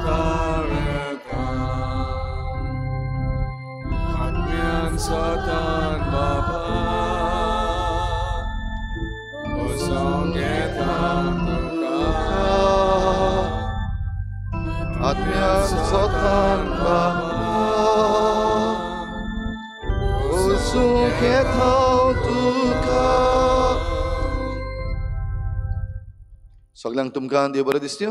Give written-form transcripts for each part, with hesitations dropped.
मुखार येता आत्म्यान सतान बाबा उसूंक येता तुका आत्म्यान सतान बाबा उसूंक येता तुका. सगल्यांक तुमकां देव बरें दिसत्यो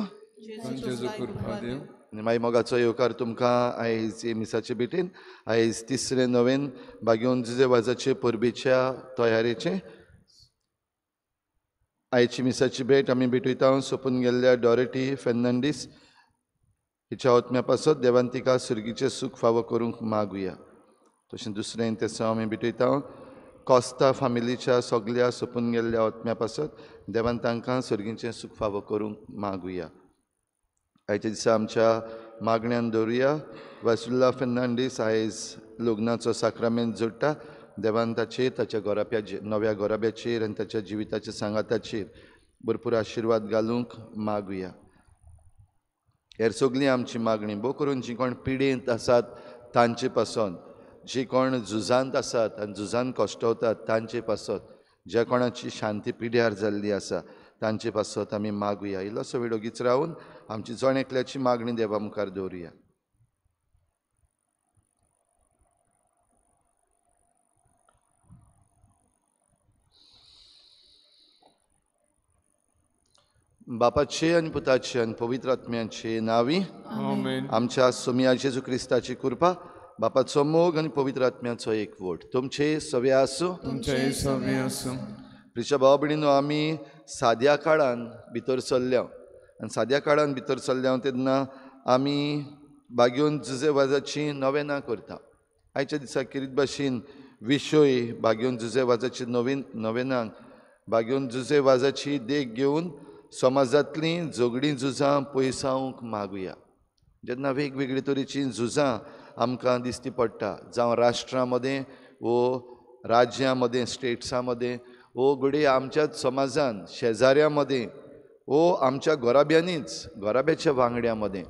आनी मागीर मोगाचो येवकार तुमकां आयज मिसाचे भेटेन. आयज तिसरें नवेन बागेवन जुजे वाजाचे परबेच्या तयारेचें आयची मिसाची भेट आमी भेटयता सोंपून गेल्ल्या डॉरेटी फेर्नांडीस हिच्या आत्म्या पासत देवान तिका सुर्गीचें सूख फावो करूंक मागुया. तशें दुसरें तेसांव आमी भेटयता कोस्ता फामिलीच्या सगल्या सोंपून गेल्ल्या आत्म्या पासत देवान तांकां सुर्गीचें सूख फावो करूंक मागुया. आयच्या दिसा आमच्या मागण्यान दवरुया वासुल्ला फेर्नांडीस आयज लग्नाचो साक्रामेंत जोडटा. देवान ताचेर ताच्या गोराप्याचेर नव्या गोराब्याचेर आनी ताच्या जिविताच्या सांगाताचेर भरपूर आशिर्वाद घालूंक मागुया. हेर सगळीं आमची मागणी भोव करून जी कोण पिडेंत आसात तांचे पासून, जी कोण झुजांत आसात आनी झुजांत कश्टवतात तांचे पासत, ज्या कोणाची शांती पिड्यार जाल्ली आसा तांचे पासत आमी मागुया. इल्लोसो वेळ ओगीच रावन आमची जण एकल्याची मागणी देवा मुखार दवरुया. बापाचे आनी पुताचे आनी पवित्र आत्म्याचे नांवी आमेन. आमच्या सोमया जेजू क्रिस्ताची कृपा, बापाचो मोग आनी पवित्र आत्म्याचो एकवट तुमचे सवे आसूं. तुमचे सवे आसूं. प्रिच्या भाव भयणीनो, आमी साद्या काळान भितर सरल्या आनी साद्या काळान भितर सरल्या तेन्ना आमी बागेवन जुजे वाजाची नवेनां करता. आयच्या दिसा किरीत भाशेन विशय बागेवन जुजे वाजाची नवीन नवेनांक बागेवन जुजे वाजाची देख घेवन समाजांतलीं झगडीं झुजां पयसावंक मागुया. जेन्ना वेगवेगळे तरेचीं झुजां आमकां दिसती पडटा, जावं राष्ट्रां मदें वो राज्यां मदें, स्टेट्सां मदें, वो घडये आमच्याच समाजान शेजाऱ्यां मदें, वो आमच्या घराब्यांनीच घराब्याच्या वांगड्यां मदें,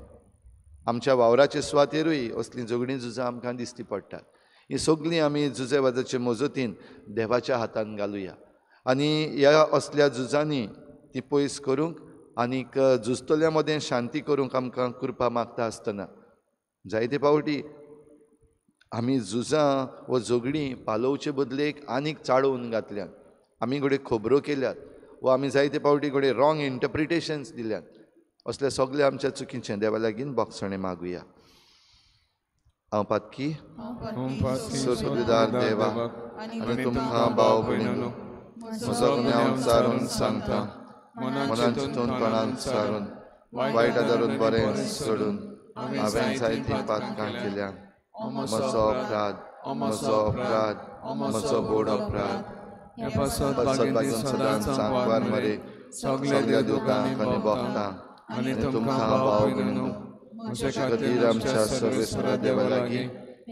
आमच्या वावराचे सुवातेरूय असलीं झगडीं झुजां आमकां दिसती पडटात. हीं सगळीं आमी जुजे वाजाचे मजतीन देवाच्या हातान घालुया आनी ह्या असल्या झुजांनी ती पयस करूंक आनीक झुजतल्या मदें शांती करूंक आमकां कृपा मागता आसतना जायते फावटी आमी झुजां वो झगडीं पालोवचे बदलेक आनीक चाळोवन घातल्यात. आमी घडये खबरो केल्यात वो आमी जायते फावटी घडये रॉंग इंटरप्रिटेशन्स दिल्यात. असले सगळे आमच्या चुकीचें देवा लागीं बोगसणें मागुया. हांव पातकी सोददार देवा आनी तुमकां भाव भयणीनो म्हजो गुन्यांव सारून सांगता, मनान चिंतून तोंडान सारून वायट आदारून बरें सोडून हांवें जायतीं पातकां केल्या. म्हजो अपराध, म्हजो अपराध, म्हजो बोड अपराध. पासत बागून सदांच सांकवार मरे सगल्या दुतांक आनी भक्तांक आनी तुमकां भाव भयणीनो म्हजे खातीर आमच्या सर्वेस्परा देवा लागीं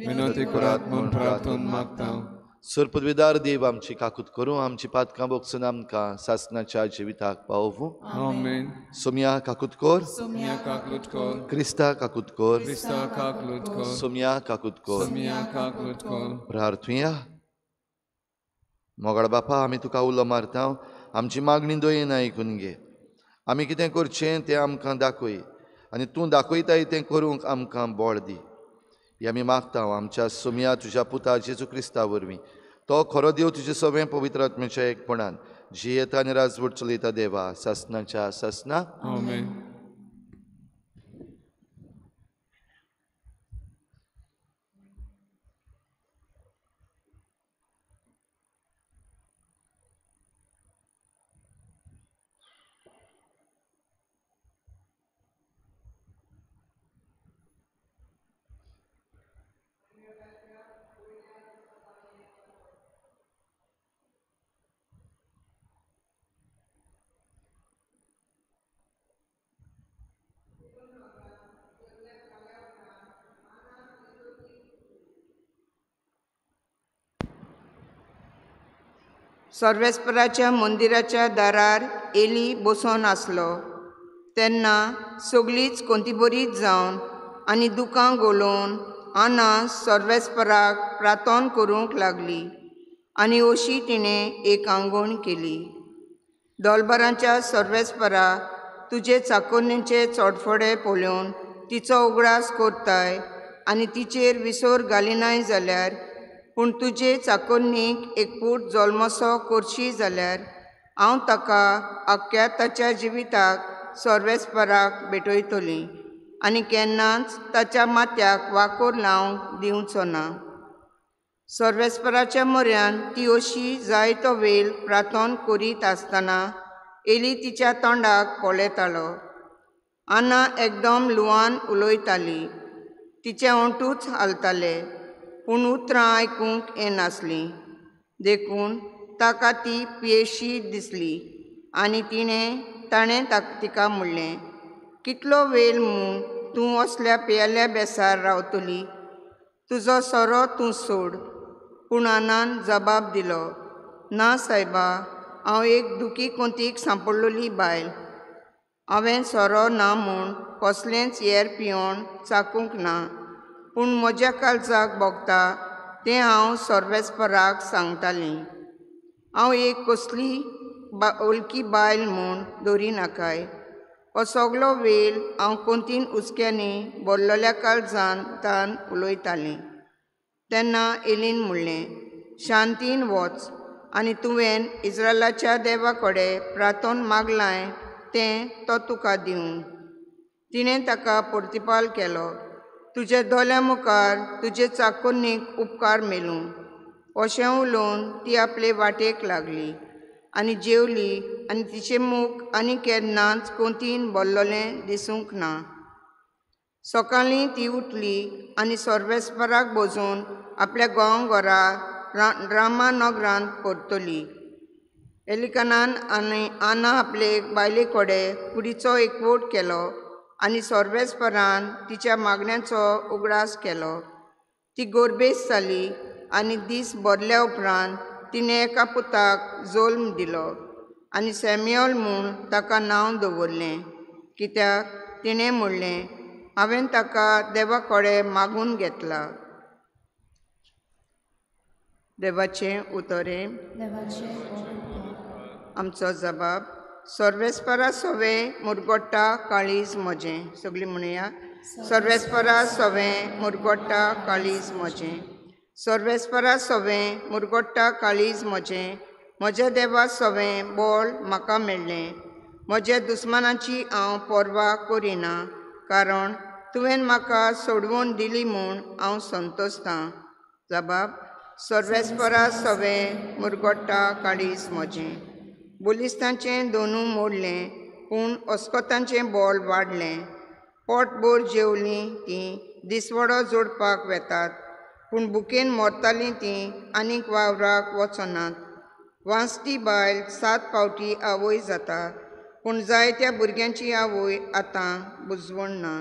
विनंती करात म्हूण प्रार्थना मागता. सरपदवीदार देव आमची काकूत करूं, आमची पातकां बोगसून आमकां सासनाच्या जिविताक पावोवूं. आमेन. सोमया काकूत कर, सोमया काकूत कर, क्रिस्ता काकूत कर, क्रिस्ता काकूत कर, सोमया काकूत कर, सोमया काकूत कर. प्रार्थुया. मोगाळ बापा, आमी तुका उलो मारता, आमची मागणी दयेन आयकून घे. आमी कितें करचें तें आमकां दाखय आनी तूं दाखयताय तें करूंक आमकां बळ दी. ही आमी मागता आमच्या सोमया तुज्या पुता जेजू क्रिस्ता वरवीं. तो खरो देव तुजे सगळें पवित्र आत्म्याच्या एकपणान जियेता आनी राजवट चलयता देवा सासनाच्या सासना. आमेन. सर्वेस्पराच्या मंदिराच्या दारार एली बसोन आसलो. तेन्ना सगळींच कोंतीबरीत जावन आनी दुकां गोलोवन आना सर्वेस्पराक प्रार्थना करूंक लागली आनी अशी तिणें एक आंगवण केली. दोलबरांच्या सर्वेस्परा, तुजे चाकोन्नेचे चोडफोडे पळोवन तिचो उगडास करताय आनी तिचेर विसर घालिनाय जाल्यार, पूण तुजे चाकोन्नीक एक पूत जल्मसो करशी जाल्यार हांव ताका आख्ख्या ताच्या जिविताक सर्वेस्पराक भेटयतली आनी केन्नाच ताच्या माथ्याक वाकोर लावंक दिवचो ना. सर्वेस्पराच्या म्हऱ्यान ती अशी जायतो वेळ प्रार्थना करीत आसतना एली तिच्या तोंडाक पळयतालो. आना एकदम लुवान उलयताली, तिचे ओंठूच हालताले, पूण उतरां आयकूंक येनासलीं. देखून ताका ती पियेशी दिसली आनी ताणें तिका म्हणलें, कितलो वेळ म्हूण तूं असल्या पियेल्या बेसार रावतली? तुजो सोरो तूं सोड. पूण आनान जबाब दिलो, ना सायबा, हांव एक दुखी कोंतीक सांपडलेली बायल. हांवें सोरो ना म्हूण कसलेंच हेर पियोण चाकूंक ना, पूण म्हज्या काळजाक भोगता तें हांव सर्वेस्पराक सांगतालीं. हांव एक कसली वळखी बायल म्हूण दवरिनाकाय. हो सगलो वेळ हांव कोंतीन हुस्क्यांनी भरलेल्या काळजान तान उलयतालीं. तेन्ना एलीन म्हणलें, शांतीन वच आनी तुवें इस्रायलाच्या देवा कडेन प्रार्थना मागलाय तें तो तुका दिवं. तिणें ताका प्रतिपाल केलो, तुज्या दोळ्यां मुखार तुजे चाकोन्नीक उपकार मेळूं. अशें उलोवन ती आपले वाटेक लागली आनी जेवली आनी तिचें मुख आनी केन्नाच कोंतीन भरलेलें दिसूंक ना. सकाळीं ती उठली आनी सर्वेस्पराक बजोवन आपल्या गांव घरा रामा नगरांत परतली. एलिकानान आनी आना आपले बायले कडेन कुडीचो एकवट केलो आनी सर्वेस्परान तिच्या मागण्याचो उगडास केलो. ती गोरबेस जाली आनी दीस भरल्या उपरांत तिणें एका पुताक जल्म दिलो आनी सॅम्युअल म्हूण ताका नांव दवरलें, कित्याक तिणें म्हणलें, हांवें ताका देवा कडेन मागून घेतला. देवाचें उतरें. आमचो जबाब. सर्वेस्परा सवें मुरगोट्टा काळीज म्हजें. सगळीं म्हणया, सर्वेस्परा सवें मुरगोट्टा काळीज म्हजें. सर्वेस्परा सवें मुरगोट्टा काळीज म्हजें. म्हज्या देवा सवें बळ म्हाका मेळ्ळें. म्हज्या दुस्मानाची हांव पर्वा करिना, कारण तुवें म्हाका सोडवून दिली म्हूण हांव संतोसतां. जबाब. सर्वेस्परा सवें मुरगोट्टा काळीज म्हजें. बलिस्तांचें दोनू मोडलें, पूण अस्कतांचें बळ वाडलें. पोटभर जेवलीं तीं दिसवडो जोडपाक वेतात, पूण भुकेन मरतालीं तीं आनीक वावराक वचनात. वांजती बायल 7 फावटी आवय जाता, पूण जायत्या भुरग्यांची आवय आतां बुजवण ना.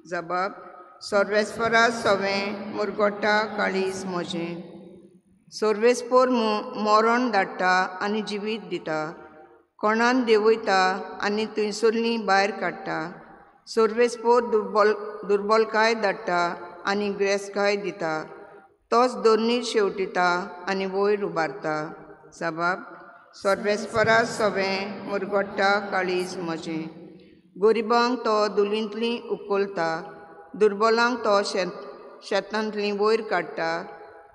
जबाब. सर्वेस्परा सवें मुरगोट्टा काळीज म्हजें. सर्वेस्पर मरण धाडटा आनी जिवीत दिता, कोणान देंवयता आनी थंयसरलीं भायर काडटा. सर्वेस्पर दुर्बलकाय धाडटा आनी ग्रेसकाय दिता, तोच दोनीर शेवटिता आनी वयर उबारता. जबाब. सर्वेस्परा सवें मुरगोट्टा काळीज म्हजें. गरिबांक तो दुलींतलीं उखलता, दुर्बलांक तो शेतांतलीं वयर काडटा,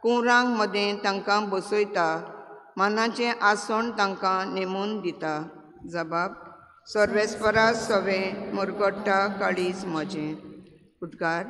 कुंवरांक मदें तांकां बसयता, मानाचें आसण तांकां नेमून दिता. जबाब. सर्वेस्परा सवें मुरगोट्टा काळीज म्हजें. उद्गार.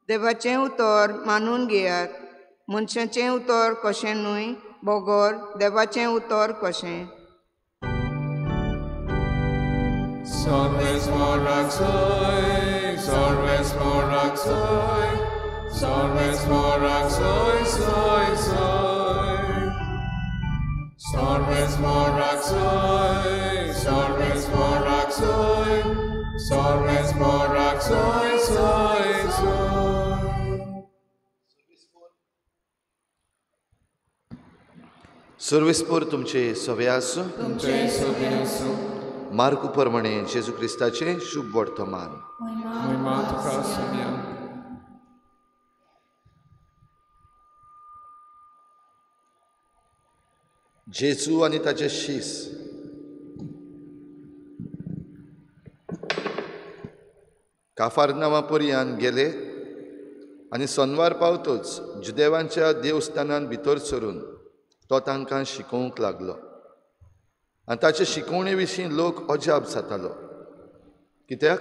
देवाचें उतर मानून घेयात. मनशाचें उतर कशें न्हय, बगर देवाचें उतर कशें. Sarves morak soy, sarves morak soy, Sarvesvarak soy soy soy. Sarvesvarak soy, Sarvesvarak soy, Sarvesvarak soy soy soy. सर्वेस्पोर तुमचे सवे आसूं. तुमचे सवे आसूं. मार्कू प्रमाणे जेजू क्रिस्ताचें शुभ वर्तमान. महिमा तुका सोम्या. जेजू आनी ताचे शीस काफारनामा पर्यान गेले आनी सोनवार पावतोच जुदेवांच्या देवस्थानान भितर सरून तो तांकां शिकोवंक लागलो आनी ताचे शिकवणे विशीं लोक अजाप जातालो. कित्याक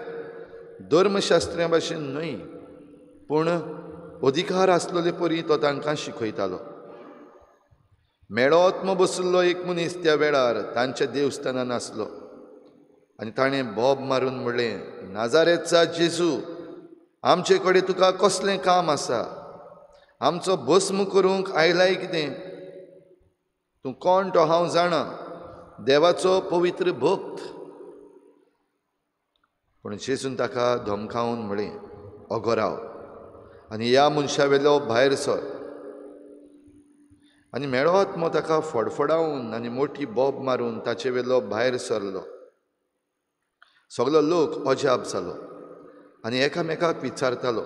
धर्मशास्त्र्यां भाशेन न्हय पूण अधिकार आसलेले परी तो तांकां शिकयतालो. मेळो आत्मो बशिल्लो एक मनीस त्या वेळार तांच्या देवस्थानान आसलो आनी ताणें बोब मारून म्हणलें, नाजारेतचा जेजू, आमचे कडेन तुका कसलें काम आसा? आमचो भस्म करूंक आयलाय कितें? तूं कोण तो हांव जाणा, देवाचो पवित्र भक्त. पूण जेजून ताका धमकावन म्हळें, अगो राव आनी ह्या मनशा वेलो भायर सर. आनी मेळो आत्मो ताका फडफडावन आनी मोठी बोब मारून ताचे वेलो भायर सरलो. सगलो लोक अजाप जालो आनी एकामेकाक विचारतालो,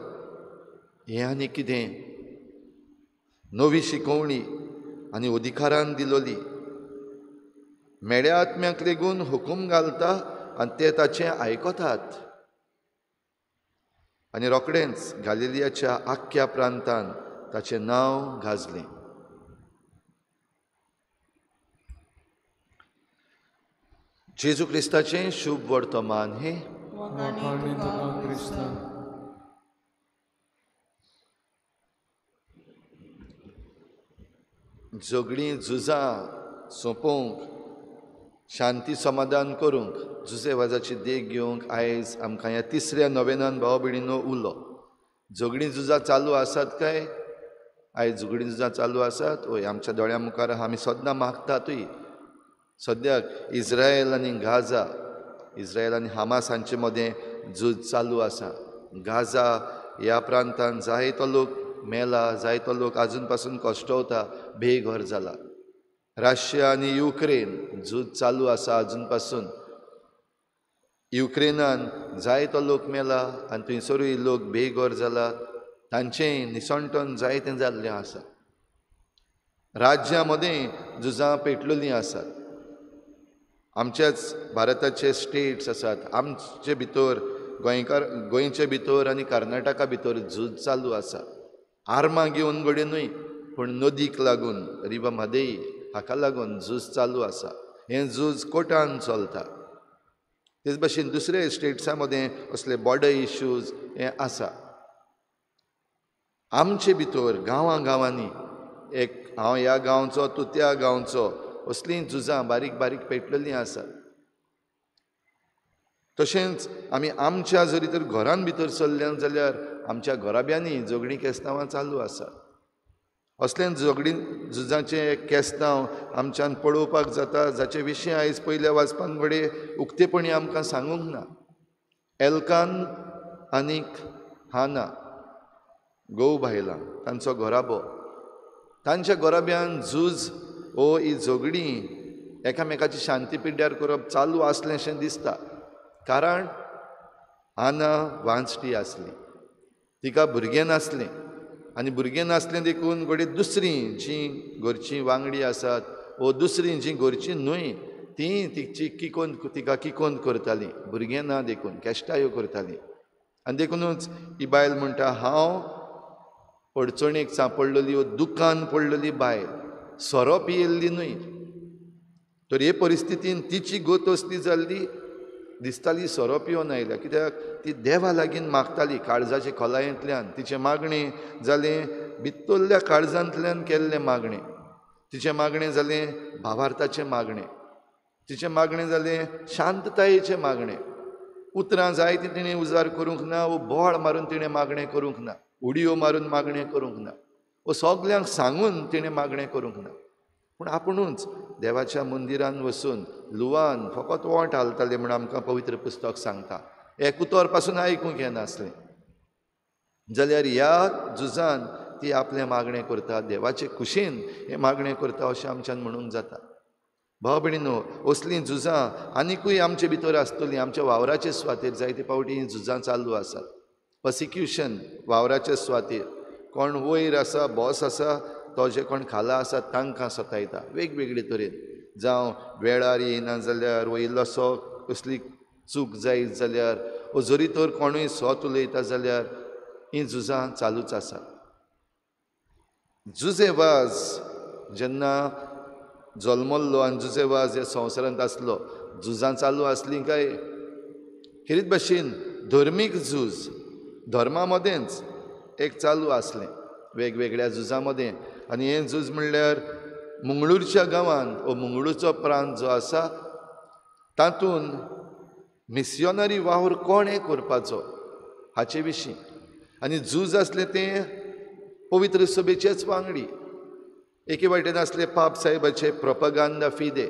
हें आनी कितें? नवी शिकवणी आनी अधिकारान दिलोली. मेळ्या आत्म्याक लेगून हुकूम घालता आनी ते ताचें आयकतात. आनी रोखडेंच गालिलियाच्या आख्ख्या प्रांतान ताचें नांव गाजलें. जेजू क्रिस्ताचें शुभ वर्तमान हें. झगडीं झुजां सोंपोवंक, शांती समाधान करूंक, जुजे वाजाची देख घेवंक आयज आमकां ह्या तिसऱ्या नोवेनान भाव भयणीनो उलो. झगडीं झुजां चालू आसात काय? आयज झगडीं झुजां चालू आसात? हय, आमच्या दोळ्यां मुखार आमी सदां मागतातूय. सद्याक इस्रायल आनी गाझा, इस्रायल आनी हमास हांचे मदें झूज चालू आसा. गाझा ह्या प्रांतान जायतो लोक मेला, जायतो लोक आजून पासून कश्टवता, बेघर जाला. रशिया आनी युक्रेन झूज चालू आसा आजून पासून. युक्रेनान जायतो लोक मेला आनी थंयसरूय लोक बेघर जाला, तांचें निसणटन जायतें जाल्लें आसा. राज्यां मदें झुजां पेटलेलीं आसात. आमच्याच भारताचे स्टेट्स आसात, आमचे भितर गोंयकार, गोंयचे भितर आनी कर्नाटका भितर झूज चालू आसा. आर्मां घेवन घडये न्हय, पूण नदीक लागून, रिवा म्हादेई हाका लागून झूज चालू आसा. हें झूज कोर्टान चलता. तेच भाशेन दुसऱ्या स्टेट्सां मदें असले बॉर्डर इश्यूज हें आसा. आमचे भितर गांवां गांवांनी एक हांव ह्या गांवचो, तूं त्या गांवचो, असलीं झुजां बारीक बारीक पेटलेलीं आसात. तशेंच आमी आमच्या जरी तर घरान भितर सरल्यान जाल्यार आमच्या घराब्यांनी झगडीं केस्तांवां चालू आसात. असलें झगडीं झुजाचें एक केस्तांव आमच्यान पळोवपाक जाता, जाचे विशीं आयज पयल्या वाचपान घडये उक्तेपणी आमकां सांगूंक ना. एल्कान आनीक हाना घोव बायलां तांचो घराबो, तांच्या घराब्यान झूज ओ ही झगडीं एकामेकाची शांती पिड्ड्यार करप चालू आसलेंशें दिसता. कारण आना वांचटी आसली, तिका भुरगें नासलें आनी भुरगें नासलें देखून घडये दुसरीं जीं घरचीं वांगडी आसात वो दुसरीं जीं घरचीं न्हय तीं तिची किकोन, तिका किकोन करतालीं, भुरगें ना देखून केश्टायो करतालीं. आनी देखुनूच ही बायल म्हणटा, हांव अडचणेक सांपडलेली वो दुकान पडलेली बायल, सोरो पियेल्ली न्हय. तर हे परिस्थितीन तिची गत असली जाल्ली दिसताली, सोरो पिवन आयल्या. कित्याक ती देवा लागीं मागताली काळजाचे खोलायेंतल्यान. तिचें मागणें जालें भितरल्या काळजांतल्यान केल्लें मागणें. तिचें मागणें जालें भावार्थाचें मागणें. तिचें मागणें जालें शांततायेचें मागणें. उतरां जायतीं तिणें उजार करूंक ना वो बोवाळ मारून तिणें मागणें करूंक ना. उडयो मारून मागणें करूंक ना वो सगल्यांक सांगून तिणें मागणें करूंक ना, पूण आपुणूच देवाच्या मंदिरान वचून लुवान फकत ओंठ हालताले म्हूण आमकां पवित्र पुस्तक सांगता. एक उतर पासून आयकूंक येनासलें जाल्यार ह्या झुजान ती आपलें मागणें करता, देवाचे खुशेन हें मागणें करता अशें आमच्यान म्हणूंक जाता. भाव भयणीनो, असलीं झुजां आनिकूय आमचे भितर आसतलीं. आमच्या वावराचे सुवातेर जायते फावटी हीं झुजां चालू आसात. पर्सिक्युशन वावराचे सुवातेर, कोण वयर आसा, बॉस आसा, तो जे कोण खाला आसा तांकां सतायता वेगवेगळे तरेन. जावं वेळार येयना जाल्यार वो इल्लोसो कसली चूक जायत जाल्यार वो जरी तर कोणूय सत उलयता जाल्यार हीं झुजां चालूच आसात. जुजे वाज जेन्ना जल्मल्लो आनी जुजे वाज ह्या संवसारांत आसलो, झुजां चालू आसलीं काय खेरीत भाशेन धर्मीक झूज धर्मा मदेंच एक चालू आसलें वेगवेगळ्या झुजां मदें. आनी हें झूज म्हणल्यार मंगळूरच्या गांवांत वो मंगळूरचो प्रांत जो आसा तातूंत मिसियोनरी वावर कोणें करपाचो हाचे विशीं. आनी झूज आसलें तें पवित्र सभेचेच वांगडी. एके वाटेन आसले पाप साहेबाचे प्रोपगांदा फिदे,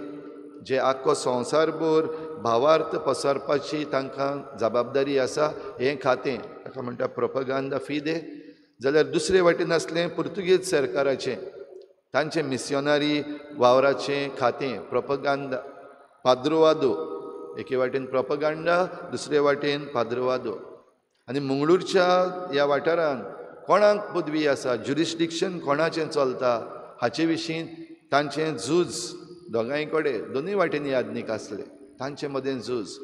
जे आख्खो संवसारभर भावार्थ पसरपाची तांकां जबाबदारी आसा हें खातें, ताका म्हणटा प्रोपगांदा फिदे. जाल्यार दुसरे वाटेन आसलें पुर्तुगेज सरकाराचें, तांचें मिसियोनारी वावराचें खातें प्रोपगांदा पाद्रोवादो. एके वाटेन प्रोपगांडा, दुसरे वाटेन पाद्रोवादो. आनी मंगळूरच्या ह्या वाठारांत कोणाक पदवी आसा, ज्युरिस्डिक्शन कोणाचें चलता हाचे विशीं तांचें झूज दोगांय कडेन दोनूय वाटेन याज्ञीक आसले. तांचे मदें झूज,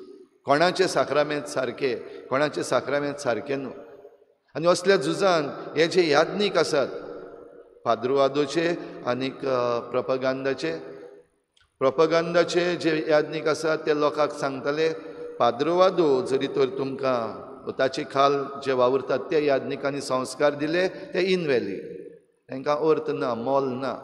कोणाचें साक्रामेंत सारकें, कोणाचें साक्रामेंत सारकें न्हू. आनी असल्या झुजान हे जे याज्ञीक आसात पाद्रुवादोचे आनीक प्रोपगांदाचे, प्रोपगांदाचे जे याज्ञीक आसात ते लोकांक सांगताले पाद्रुवादो जरी तर तुमकां ताचे खाल जे वावुरतात ते याज्ञिकांनी संस्कार दिले ते इनवॅलीड, तांकां अर्थ ना, मोल ना.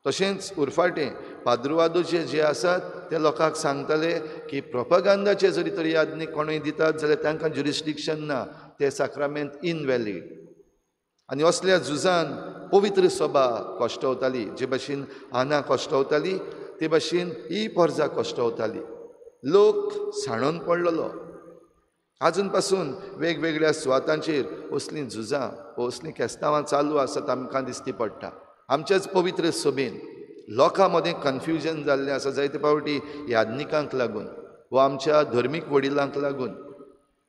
तशेंच उरफाटें पाद्रुवादोचे जे आसात ते लोकांक सांगताले की प्रोपगांदाचे जरी तर याज्ञीक कोणूय दितात जाल्यार तांकां ज्युरिस्डिक्शन ना, ते साक्रामेंत इनवॅलीड. आनी असल्या झुजान पवित्र सभा कश्टवताली. जे भाशेन आना कश्टवताली ते भाशेन ही परजा कश्टवताली. लोक सांडून पडलेलो. आजून पासून वेगवेगळ्या सुवातांचेर असलीं झुजां असलीं केस्तांवां चालू आसात आमकां दिसती पडटा. आमच्याच पवित्र सभेन लोकां मदें कन्फ्युजन जाल्लें आसा जायते फावटी याज्ञिकांक लागून वा आमच्या धर्मीक वडिलांक लागून.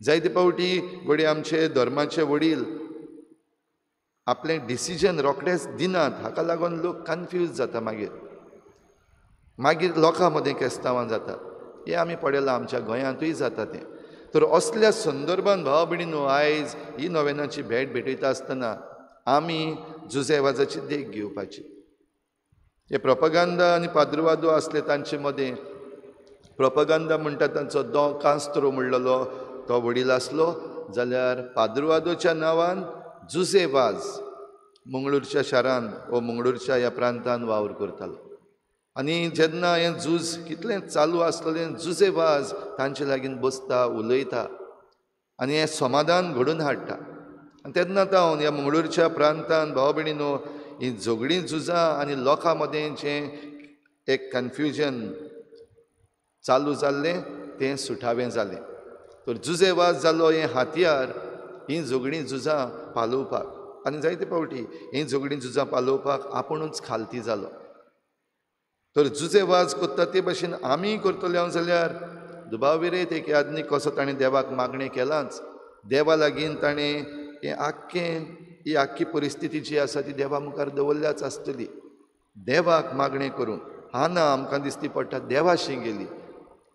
जायते फावटी घडये आमचे धर्माचे वडील आपलें डिसिजन रोखडेंच दिनात, हाका लागून लोक कन्फ्यूज जाता. मागीर मागीर लोकां मदें केस्तांवां जातात. हें आमी पळयलां, आमच्या गोंयांतूय जाता तें. तर असल्या संदर्भान भाव भयणीनो, आयज ही नोवेनाची भेट भेटयता आसतना आमी जुजे वाजाची देख घेवपाची. हे प्रोपगांदा आनी पाद्रुवादो आसले तांचे मदें. प्रोपगांदा म्हणटा तांचो दो कास्त्रो म्हणलेलो तो वडील आसलो, जाल्यार पाद्रुवादोच्या नांवान जुजे वाज मंगळूरच्या शारान वो मंगळूरच्या ह्या प्रांतान वावर करतालो. आनी जेन्ना हें झूज कितलें चालू आसलें, जुजे वाज तांचे लागीं बसता, उलयता आनी हें समाधान घडोवन हाडटा. आनी तेन्ना तावन ह्या मंगळूरच्या प्रांतान भाव भयणीनो हीं झगडीं झुजां आनी लोकां मदें जें एक कन्फ्युजन चालू जाल्लें तें सुटावें जालें. तर जुजे वाज जालो हें हातयार हीं झगडीं झुजां पालोवपाक. आनी जायते फावटी हीं झगडीं झुजां पालोवपाक आपुणूच खालती जालो. तर जुजे वाज करता ते भाशेन आमी करतले हांव जाल्यार दुबाविरेत एक याज्ञीक कसो ताणें देवाक मागणें केलांच. देवा लागीं ताणें हें आख्खें ही आख्खी परिस्थिती जी आसा ती देवा मुखार दवरल्याच आसतली. देवाक मागणें करूंक आना आमकां दिसती पडटा देवाशी गेली,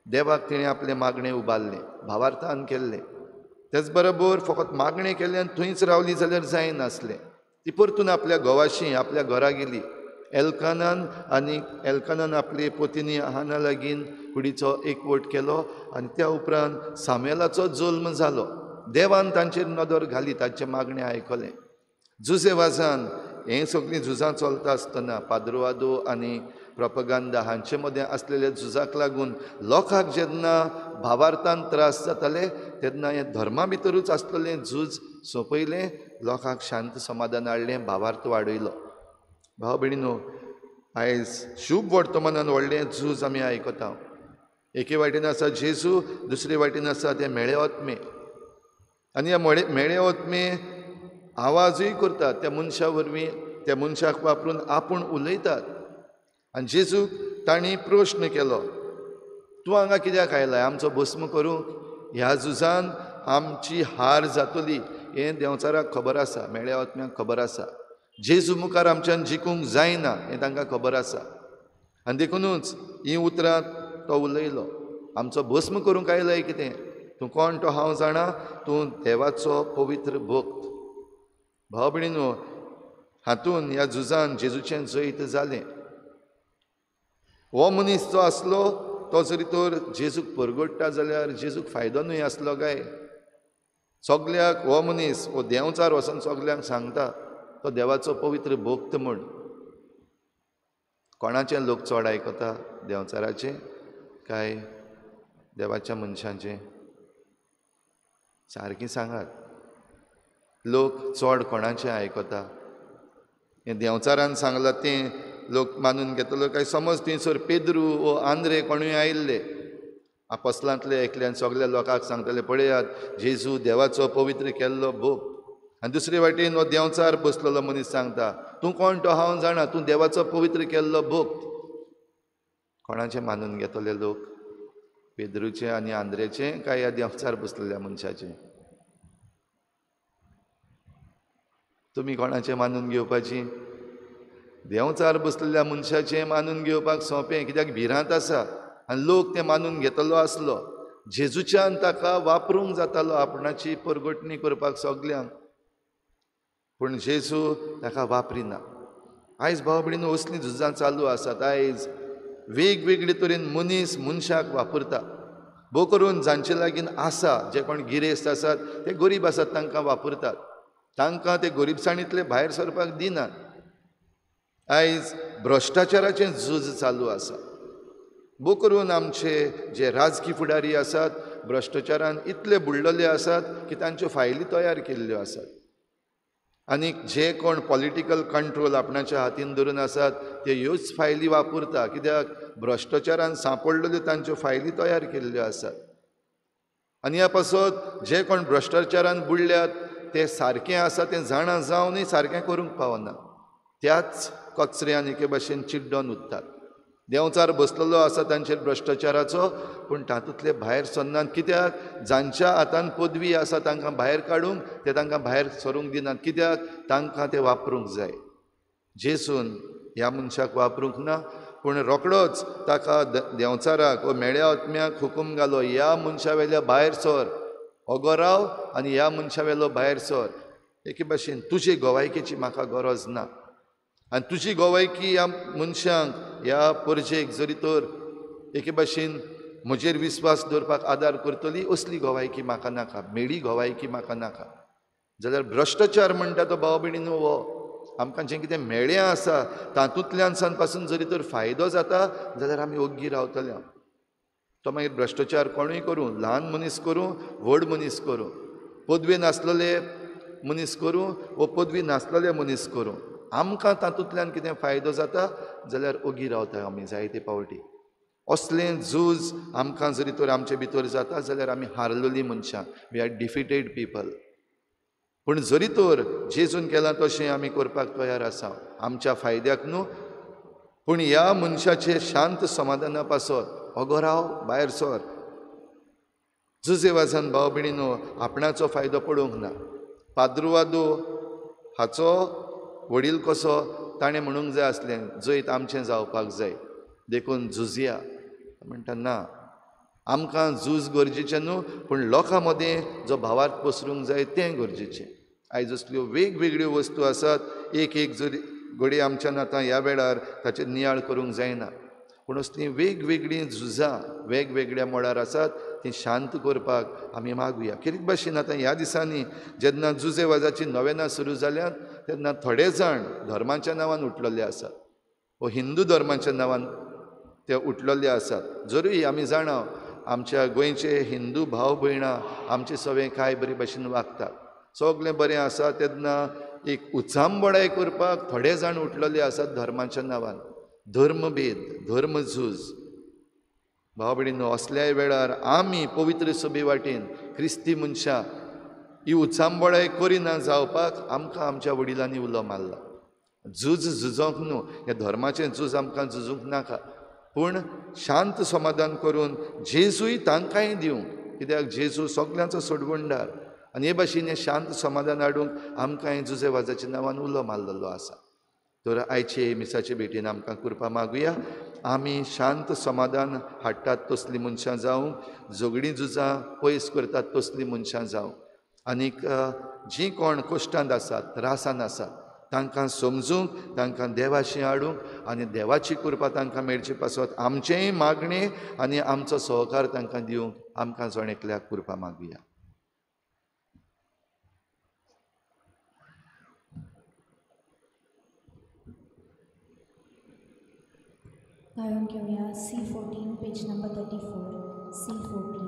देवाक तिणें आपलें मागणें उबारलें, भावार्थान केल्लें. तेच बरोबर फकत मागणें केलें आनी थंयच रावली जाल्यार जायनासलें. ती परतून आपल्या घोवाशी आपल्या घरा गेली. एल्कानान आनी एल्कानान आपले पोतिनी हाना लागीं कुडीचो एकवट केलो आनी त्या उपरांत सामेलाचो जल्म जालो. देवान तांचेर नदर घाली, तांचें मागणें आयकलें. जुजे वाजान हें सगळीं झुजां चलता आसतना पाद्रुवादो आनी प्रोपगांदा हांचे मदें आसलेल्या झुजाक लागून लोकांक जेन्ना भावार्थान त्रास जाताले तेन्ना हें धर्मा भितरूच आसलेलें झूज सोंपयलें, लोकांक शांत समाधान हाडलें, भावार्थ वाडयलो. भाव भयणीनो, आयज शुभ वर्तमानान व्हडलें झूज आमी आयकता. एके वाटेन आसा जेजू, दुसरे वाटेन आसा ते मेळे आत्मे. आनी ह्या मेळे आत्मे आवाजूय करतात त्या मनशा वरवीं, त्या मनशाक वापरून आपूण उलयतात. आनी जेजूक तांणी प्रश्न केलो, तूं हांगा कित्याक आयलाय आमचो भस्म करूंक? ह्या झुजान आमची हार जातली हें देंवचाराक खबर आसा, मेळ्या आत्म्याक खबर आसा. जेजू मुखार आमच्यान जिखूंक जायना हें तांकां खबर आसा. आनी देखुनूच हीं उतरां तो उलयलो, आमचो भस्म करूंक आयलाय कितें? तूं कोण तो हांव जाणा, तूं देवाचो पवित्र भक्त. भाव भयणीनो, हातून ह्या झुजान जेजूचें जैत जालें. हो मनीस जो आसलो तो जरी तर जेजूक परगडटा जाल्यार जेजूक फायदो न्हय आसलो काय? सगल्याक हो मनीस हो देंवचार वचोन सगल्यांक सांगता तो देवाचो पवित्र भक्त म्हूण. कोणाचें लोक चड आयकता, देंवचाराचें काय देवाच्या मनशांचें? सारकें सांगात, लोक चड कोणाचें आयकता? हें देंवचारान सांगलां तें लोक मानून घेतलो काय? समज थंयसर पेद्रू वो आंद्रे कोणूय आयिल्ले आपसलांतले एकल्यान सगल्या लोकांक सांगतले, पळयात जेजू देवाचो पवित्र केल्लो भक्त. आनी दुसरे वाटेन हो देंवचार बसलेलो मनीस सांगता, तूं कोण तो हांव जाणा, तूं देवाचो पवित्र केल्लो भक्त. कोणाचें मानून घेतले लोक? पेद्रूचें आनी आंद्रेचें काय ह्या देंवचार बसलेल्या मनशाचें? तुमी कोणाचें मानून घेवपाची? देंवचार बसलेल्या मनशाचें मानून घेवपाक सोंपें, कित्याक भिरांत आसा आनी लोक तें मानून घेतलो आसलो. जेजूच्यान ताका वापरूंक जातालो आपणाची परगटणी करपाक सगल्यांक, पूण जेजू ताका वापरिना. आयज भाव भयणीनो, असलीं झुजां चालू आसात. आयज वेगवेगळे तरेन मनीस मनशाक वापरता. भोव करून जांचे लागीं आसा, जे कोण गिरेस्त आसात ते गरीब आसात तांकां वापरतात, तांकां ते गरिबसाणींतले भायर सरपाक दिनात. आयज भ्रश्टाचाराचें झूज चालू आसा. भोव करून आमचे जे राजकी फुडारी आसात भ्रश्टाचारान इतले बुडलेले आसात की तांच्यो फायली तयार केल्ल्यो आसात. आनी जे कोण पॉलिटिकल कंट्रोल आपणाच्या हातीन धरून आसात ते ह्योच फायली वापरता, कित्याक भ्रश्टाचारान सांपडलेल्यो तांच्यो फायली तयार केल्ल्यो आसात. आनी ह्या पासत जे कोण भ्रश्टाचारान बुडल्यात ते सारकें आसा तें जाणा जावनूय सारकें करूंक पावना, त्याच कचऱ्यान एके भाशेन चिड्डोन उरतात. देंवचार बसलेलो आसा तांचेर भ्रश्टाचाराचो, पूण तातूंतले भायर सरनात, कित्याक जांच्या हातान पदवी आसा तांकां भायर काडूंक ते तांकां भायर सरूंक दिनात, कित्याक तांकां ते वापरूंक जाय. जेजून ह्या मनशाक वापरूंक ना, पूण रोखडोच ताका देंवचाराक वो मेळ्या आत्म्याक हुकूम घालो, ह्या मनशा वेल्या भायर सर, ओगो राव आनी ह्या मनशा वेलो भायर सर. एके भाशेन तुजे गोवायकेची म्हाका गरज ना आनी तुजी गोवायकी ह्या मनशांक ह्या परजेक जरी तर एके भाशेन म्हजेर विस्वास दवरपाक आदार करतली असली गोवायकी म्हाका नाका, मेळी गोवायकी म्हाका नाका. जाल्यार भ्रश्टाचार म्हणटा तो भाव भयणीनो हो आमकां जें कितें मेळ्ळें आसा तातूंतल्यान सान पासून जरी तर फायदो जाता जाल्यार आमी ओग्गी रावतले. तो मागीर भ्रश्टाचार कोणूय करूं, ल्हान मनीस करूं, व्हड मनीस करूं, पदवी नासलेले मनीस करूं वो पदवी नासलेले मनीस करूं, आमकां तातूंतल्यान कितें फायदो जाता जाल्यार ओगी रावता आमी जायते पावटी. असलें झूज आमकां जरी तर आमचे भितर जाता जाल्यार आमी हारलेलीं मनशां, we are defeated people. पूण जरी तर जेजून केलां तशें आमी करपाक तयार आसा आमच्या फायद्याक न्हू, पूण ह्या मनशाचे शांत समाधाना पासत ओगो राव, भायर सर. जुजे वाजान भाव भयणीनो आपणाचो फायदो पडूंक ना. पाद्रुवादो हाचो वडील कसो ताणें म्हणूंक जाय आसलें जैत आमचें जावपाक जाय देखून झुजया. म्हणटा ना, आमकां झूज गरजेचें न्हू, पूण लोकां मदें जो भावार्थ पसरूंक जाय तें गरजेचें. आयज असल्यो वेगवेगळ्यो वस्तू आसात, एक एक जरी घडये आमच्यान आतां ह्या वेळार ताचेर नियाळ करूंक जायना, पूण असलीं वेगवेगळीं झुजां वेगवेगळ्या मळार आसात तीं शांत करपाक आमी मागुया. कितें भाशेन आतां ह्या दिसांनी जेन्ना जुजे वाजाची नवेनां सुरू जाल्यात तेन्ना थोडे जाण धर्माच्या नांवान उठलेले आसात. वो हिंदू धर्माच्या नांवान ते उठलेले आसात. जरूय आमी जाणा आमच्या गोंयचे हिंदू भाव भयणां आमचे सगळे कांय बरे भशेन वागतात, सगळें बरें आसा, तेन्ना एक उचांबळाय करपाक थोडे जाण उठलेले आसात धर्माच्या नांवान. धर्मभेद, धर्मझूज. भाव भयणींनो, असल्याय वेळार आमी पवित्र सभे वाटेन क्रिस्ती मनशां ही उचांबळाय करिना जावपाक आमकां आमच्या वडिलांनी उलो मारला. झूज झुजोंक न्हू, ह्या धर्माचें झूज आमकां झुजूंक नाका, पूण शांत समाधान करून जेजूय तांकांय दिवंक, कित्याक जेजू सगल्यांचो सोडवणदार. आनी हे भाशेन हें शांत समाधान हाडूंक आमकां हें जुजे वाजाच्या नांवान उलो मारलेलो आसा. तर आयचे मिसाचे भेटीन आमकां कृपा मागुया, आमी शांत समाधान हाडटात तसलीं मनशां जावं, झगडीं झुजां पयस करतात तसलीं मनशां जावं, आनीक जीं कोण कश्टांत आसात, त्रासान आसात, तांकां समजूंक, तांकां देवाशी हाडूंक आनी देवाची कृपा तांकां मेळचे पासत आमचेंय मागणें आनी आमचो सहकार तांकां दिवंक आमकां जण एकल्याक कृपा मागुया. गायन घेवया C14 page number 34, C14.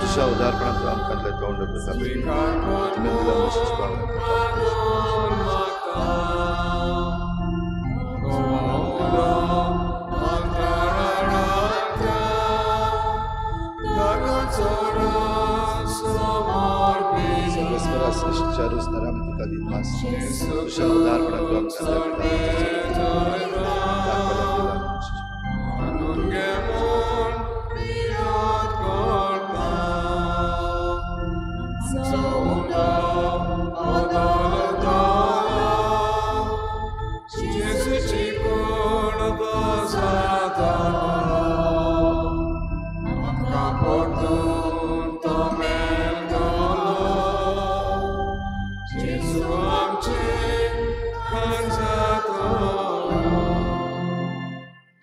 तुझ्या उदारपणांत आमकां तोंड तुझ्या उदारपणांत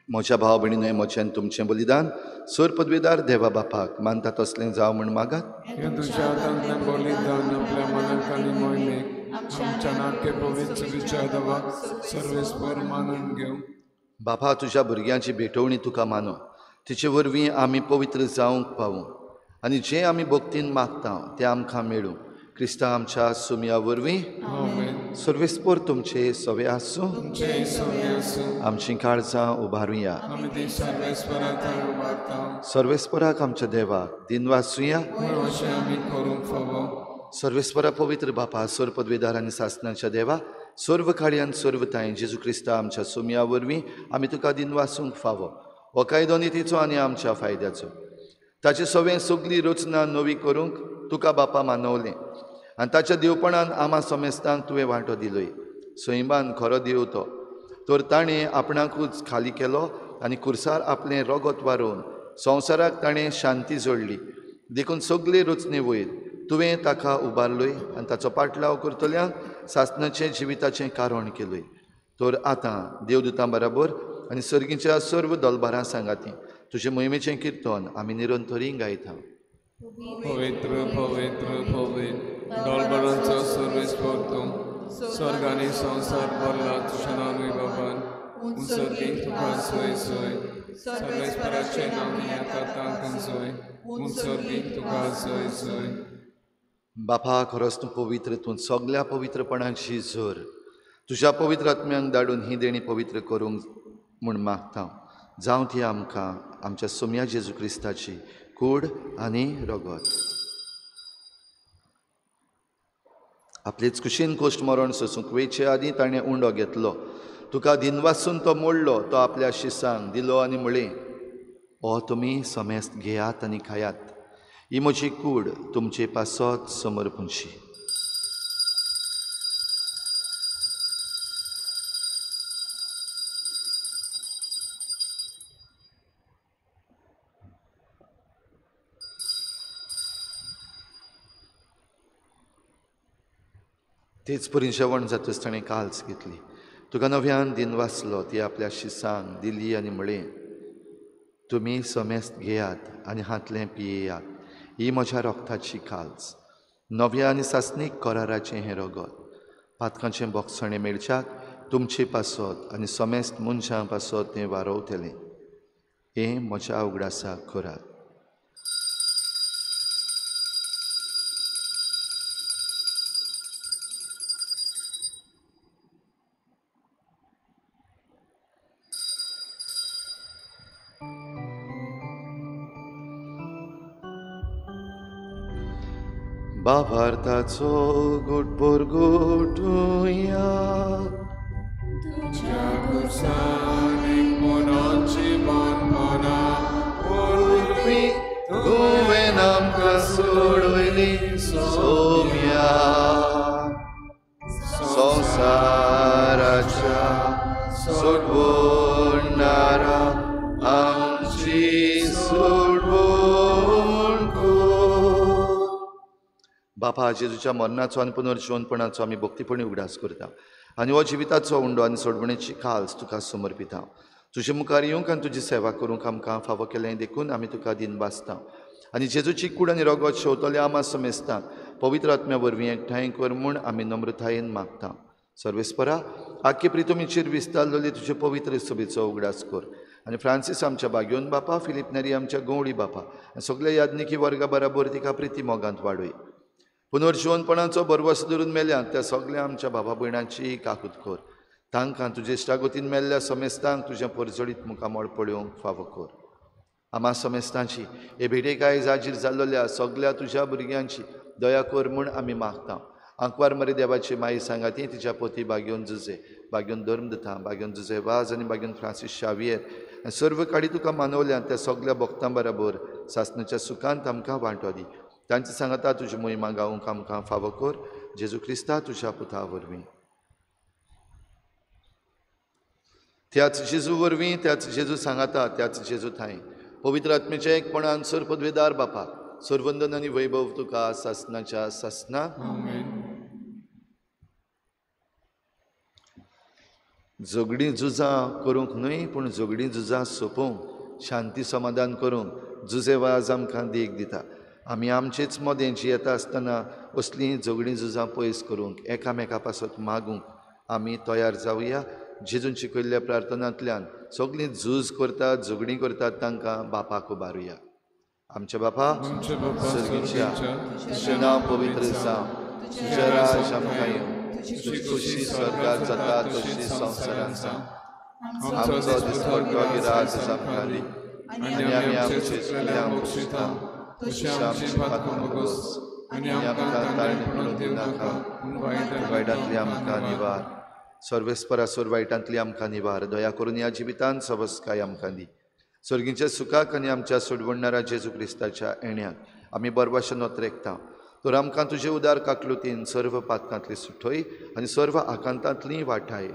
म्हज्या भाव भयणीन म्हजें तुमचें बलिदान सोर पदवेदार देवा बापाक मानता तसलें जावं म्हूण मागात. तुज्या हातांतलें बलिदान आपल्या मनाक आनी मोहिमेक आमच्या नाट्य पवित्र विचारदवाक सर्वेस्पर मानून घेवं. बापा, तुज्या भुरग्यांची भेटवणी तुका मानू, तिचे वरवीं आमी पवित्र जावंक पावूं आनी जें आमी भक्तीन मागता तें आमकां मेळूं. क्रिस्ता आमच्या सुमया वरवीं. सर्वेस्पर तुमचे सवे आसूं. आमची काळजां उबारुया. सर्वेस्पराक आमच्या देवाक दिनवासुया. सर्वेस्परा पवित्र बापा, सर्व पदवेदार आनी सासनाच्या देवा, सर्व कार्यान सर्व तांय जेजू क्रिस्ता आमच्या सुमया वरवीं आमी तुका दिनवासूंक फावो. हो कायदो नितीचो आनी आमच्या फायद्याचो. ताचे सवें सगली रचना नवी करूंक तुका बापा मानवलें आनी ताच्या देवपणान आमा समेस्तांक तुवें वांटो दिलोय. सैमान खरो देव तो, तर ताणें आपणाकूच खाली केलो आनी कुर्सार आपलें रगत वारोवन संवसाराक ताणें शांती जोडली. देखून सगले रचने वयर तुवें ताका उबारलोय आनी ताचो पाटलाव करतल्यांक सासणाचें जिविताचें कारण केलोय. तर आतां देवदूतां बराबर आनी सर्गीच्या सर्व दलबारां सांगाती तुजे मोहिमेचें कीर्तन आमी निरंतरी गायता. पवित्र पवित्र पवित्र दलबरांचो सर्वेस्पर तूं, स्वर्ग आनी संवसार भरला तुज्या नांव बाबान, उंचर्गीक तुका सोय सोय, सर्वेस्पराचें नांव येता तांकां सोय, उंचर्गीक तुका सोय सोय. बापा, खरोच तूं पवित्र, तूं सगल्या पवित्रपणाची जोर. तुज्या पवित्र आत्म्यांक धाडून ही देणी पवित्र करूंक म्हूण मागता. जावं ती आमकां आमच्या सोम्या जेजू क्रिस्ताची कूड आनी रगत. आपलेच कुशीन कोश्ट मरण सोसूंक वयचे आदीं ताणें उंडो घेतलो, तुका दिनवासून तो मोडलो, तो आपल्या शिसांक दिलो आनी म्हळें, हो तुमी समेस्त घेयात आनी खायात, ही म्हजी कूड तुमचे पासत समर्पूंची. तेच परी जेवण जातच ताणें काल्स घेतली, तुका नव्यान दिन वाचलो, ती आपल्या शिसांक दिली आनी म्हळें, तुमी समेस्त घेयात आनी हांतलें पियेयात, ही म्हज्या रोगताची काल्स, नव्या आनी सासणीक कराराचें हें रगत, पातकांचें बोगसणें मेळच्याक तुमचे पासत आनी समेस्त मनशां पासत तें वारोवतलें. हें म्हज्या उगडासाक करात. बाबार्थाचो गुटभर गुटुया, तुज्या खुर्सांनी कोणाची बानपणां वरवीं तुवें आमकां सोडयली सोम्या, संवसाराच्या सोडवणारा आमची सोडवण कर. बापा, जेजूच्या मरणाचो आनी पुनर्जिवनपणाचो आमी भक्तीपणी उगडास करता आनी हो जिविताचो उंडो आनी सोडवणेची काल्स तुका समर्पिता. तुजे मुखार येवंक आनी तुजी सेवा करूंक आमकां फावो केलें देखून आमी तुका दिन बासता आनी जेजूची कूड आनी रगत शेवतले आमा समेस्तांक पवित्र आत्म्या वरवीं एकठांय कर म्हूण आमी नम्रतायेन मागता. सर्वेस्परा, आख्खे प्रितमीचेर विस्तारलेली तुजे पवित्र सभेचो उगडास कर आनी फ्रांसीस आमच्या बाग्योन बापा, फिलीप नेरी आमच्या गवळी बापा आनी सगल्या याज्ञिकी वर्गा बराबर तिका प्रिती मोगांत वाडय. पुनर्जिवनपणाचो भरवस धरून मेल्या त्या सगल्या आमच्या बाबा भयणांची काकूत कर. तांकां तुजे इश्टागतीन मेल्ल्या समेस्तांक तुजें परजळीत मुखामळ पळोवंक फावो कर. आमा समेस्तांची हे भेटेक आयज हाजीर जाल्लोल्या सगल्या तुज्या भुरग्यांची दया कर म्हूण आमी मागता. आंकवार मरे देवाची माई सांगाती तिच्या पोती बागेवन जुजे, बागेवन धर्मदता, बागेवन जुजे वाज आनी बागेवन फ्रांसीस शावियर आनी सर्व काडी तुका मानवल्या त्या सगल्या भक्तां बराबर सासणाच्या सुखांत आमकां वांटो दी. तांचे सांगाता तुजी मोहिमा गावंक आमकां फावो कर, जेजू क्रिस्ता तुज्या पुता वरवीं. त्याच जेजू वरवीं, त्याच जेजू सांगाता, त्याच जेजू थांय पवित्र आत्मेच्या एकपणान सर पदवेदार बापा, सरवंदन आनी वैभव तुका सासणाच्या सासना. झगडीं झुजां करूंक न्हय, पूण झगडीं झुजां सोंपोवंक, शांती समाधान करूंक जुजे वाज आमकां देख दिता. आमी आमचेच मदें जियेता आसतना असलीं झगडीं झुजां पयस करूंक एकामेका पासत मागूंक आमी तयार जावया. जेजून शिकयल्ल्या प्रार्थनांतल्यान सगळीं झूज करतात, झगडीं करतात तांकां बापाक उबारुया. आमच्या बापा सर्गीच्या, तुजें नांव पवित्र जावं, तुजें राज आमकां येवं, तुजी खोशी स्वर्गात जाता तशी संवसारांत जावं. आमचो दिसपट्टो गिराज आमकां दी आनी आमी आमचे चुकल्यांक बक्षिता तशी आमची पातकां भोगोस आनी आमकां ताळणी पडूंक दिवनाका, वायटांतली आमकां निवार. सर्वेस्परा, सोर वायटांतली आमकां निवार. दया करून ह्या जिवितांत सवस्काय आमकां दी. सर्गीच्या सुखाक आनी आमच्या सोडवणणारा जेजू क्रिस्ताच्या येण्याक आमी बरवाशेन नोत्रेकता. तर आमकां तुजे उदार काकलुतीन सर्व पातकांतली सुटय आनी सर्व आकांतांतली वाठाय.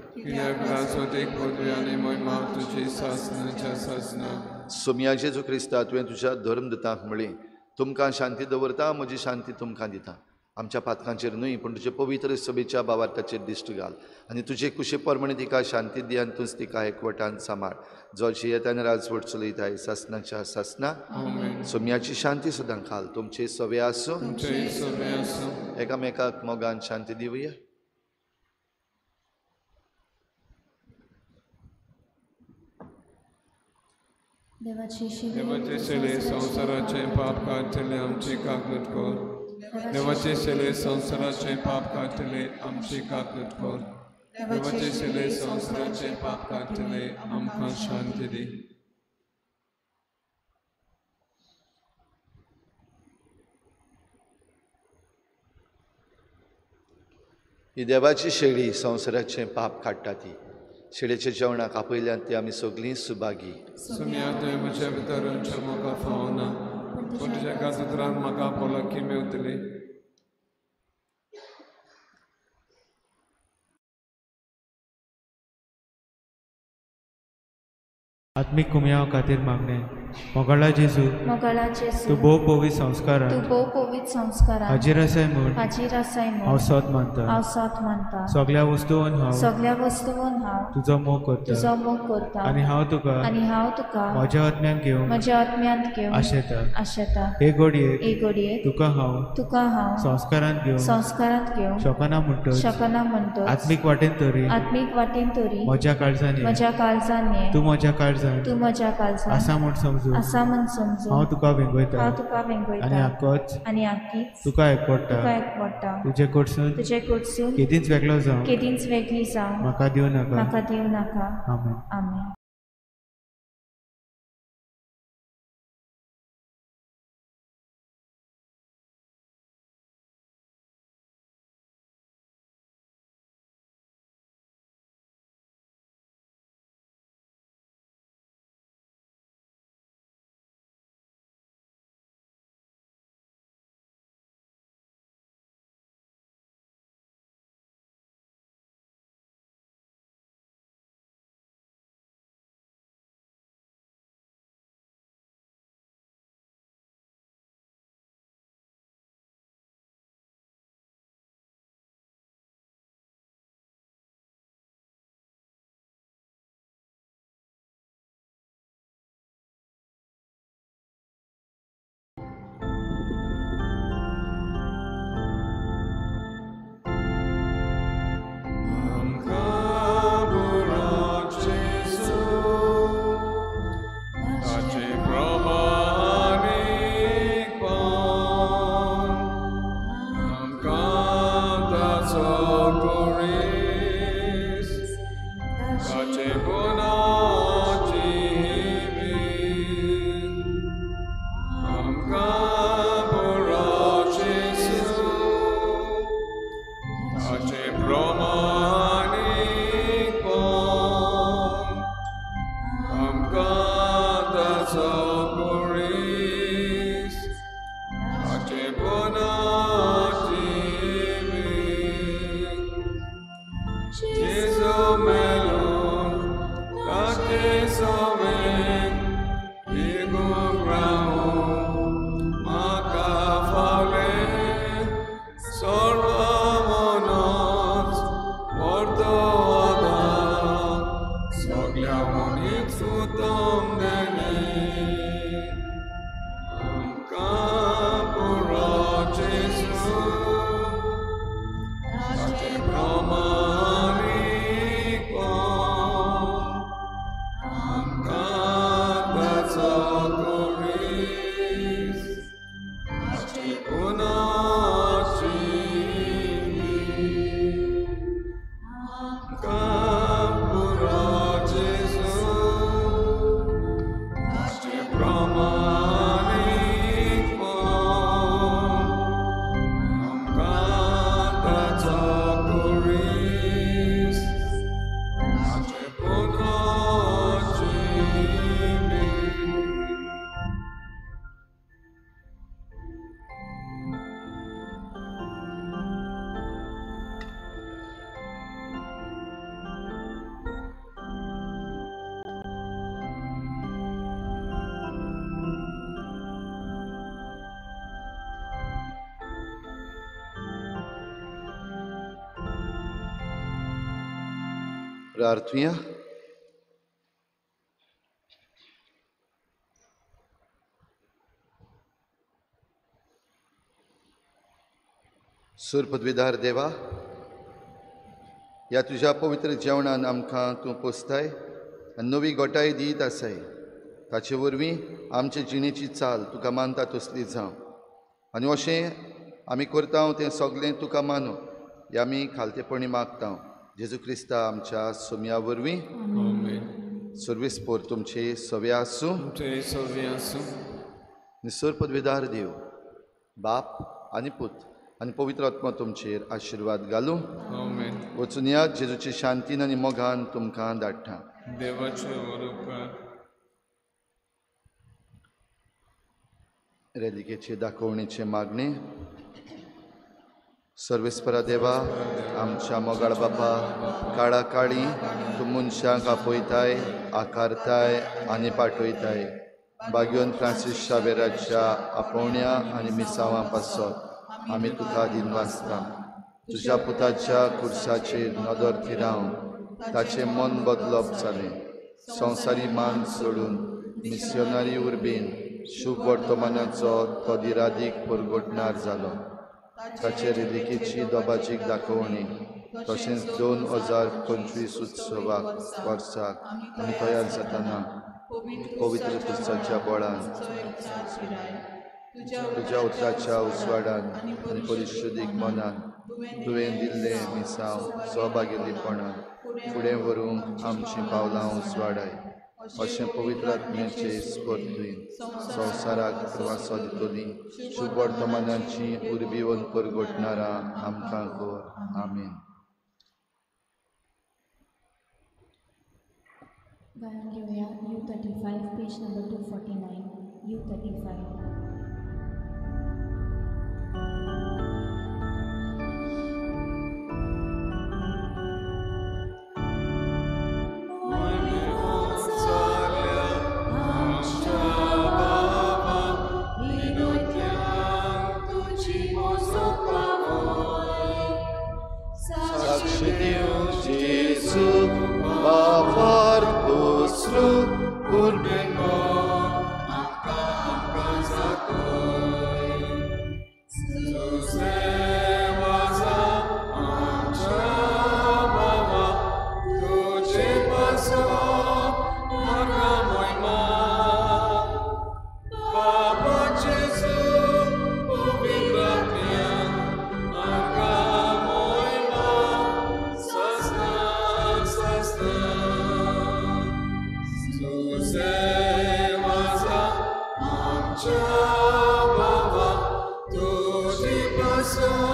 सोमया जेजू क्रिस्ता, तुवें तुज्या धर्मदूतांक म्हळें, तुमकां शांती दवरता, म्हजी शांती तुमकां दिता. आमच्या पातकांचेर न्हय, पूण तुजे पवित्र सभेच्या बावार्थाचेर दिश्ट घाल आनी तुजे कुशे प्रमाणे तिका शांती दी आनी तूंच तिका एकवटान सांबाळ, जो जियेता आनी राजवट चलयताय सासणाच्या सासना. सोम्याची शांती सदां खाल तुमचे सवे आसूं. एकामेकाक मोगान शांती दिवया. देवाचे शेले संवसाराचे पाप काडटले आमची काकूत कर. देवाचे शेले संवसाराचे पाप काडटले आमची काकूत कर. देवाचे शेले संवसाराचे पाप काडटले आमकां शांती दी. ही देवाची शेळी संवसाराचें पाप काडटा. ती शेळेच्या जेवणाक आपयल्यान ती आमी सगळीं सुभागी. सुम्या, तुवें म्हज्या भितर म्हाका फावना, पूण तुज्या काजुत्रान म्हाका भलायकी मेवतली. आत्मीक कुमयाव खातीर मागणें. मोगाळा जेजू, मोगाळा जेजू, तूं भोव पवित्र संस्कारान, तूं भोव पवित्र संस्कारान हाजीर आसाय म्हूण, हाजीर आसाय म्हूण हांव सत मानता, हांव सत मानता. सगळ्या वस्तून हांव, सगळ्या वस्तून हांव तुजो मोग करता, तुजो मोग करता. आनी हांव तुका, आनी हांव तुका म्हज्या आत्म्यान घेवन, म्हज्या आत्म्यांत घेवन आशेता, आशेता. हे घडयेक, हे घडयेक तुका हांव, तुका हांव संस्कारांत घेवन, संस्कारांत घेवन शकना म्हणटच, शकना म्हणटच आत्मीक वाटेन तरी, आत्मीक वाटेन तरी म्हज्या काळजान, म्हज्या काळजान ये, तूं म्हज्या काळजान, तूं म्हज्या काळजान आसा म्हूण समजून, आसा म्हूण समजून हांव तुका वेंगयता, हांव तुका वेंगयता. आनी आकोच, आनी आकीच तुका एकवडटा, तुका एकवडटा. तुजे कडसून, तुजे कडसून केदींच वेगळो जावं, केदींच वेगळी जावं म्हाका दिवं नाका, म्हाका दिवं नाका. आमेन. आमेन. प्रार्थुया. सूर पदवीधार देवा, ह्या तुज्या पवित्र जेवणान आमकां तूं पोसताय आनी नवी गोटाय दीत आसाय. ताचे वरवीं आमचे जिणेची चाल तुका मानता तसली जावं आनी अशें आमी करता तें सगळें तुका मानू हें आमी खालतेपणी मागता जेजू क्रिस्ता आमच्या सोम्या वरवीं. सर्वीस पोर तुमचे सवे आसूं. निसर पदवीदार देव बाप आनी पूत आनी पवित्र आत्मा तुमचेर आशिर्वाद घालूं. वचून या जेजूची शांतीन आनी मोगान तुमकां धाडटा. रेलिकेचे दाखोवणेचे मागणे. सर्वेस्परा देवा, आमच्या मोगाळ बापा, काळा काळी तूं मनशांक आपयताय, आकारताय आनी पाठयताय. बाग्योन फ्रांसीस शावेराच्या आपोवण्या आनी मिसांवां पासत आमी तुका दिनवासता। तुज्या पुताच्या कुर्साचेर नदर थिरावन ताचें मन बदलप जालें। संवसारी मान सोडून मिसियोनारी उर्बेन शुभ वर्तमानाचो तो दिरादीक परगटणार जालो। ताचे रिलिकेची दोबाजीक दाखोवणी तशेंच 2025 उत्सवाक वर्साक आमी तयार जातना पवित्र कुर्साच्या बळान तुज्या उतराच्या उजवाडान आनी परिशुद्धीक मनान तुवें दिल्लें मिसांव सहभागीपणान फुडें व्हरूंक आमचीं पावलां उजवाडाय। अशें पवित्र आत्म्याचे स्पर्धेन संवसाराक प्रवासो दितली शुभ वर्तमानाची उर्बीवन परगटणारा आमकां कर। आमेन। गायन घेवया U35 page number 249 U35। Baba, tu te passou.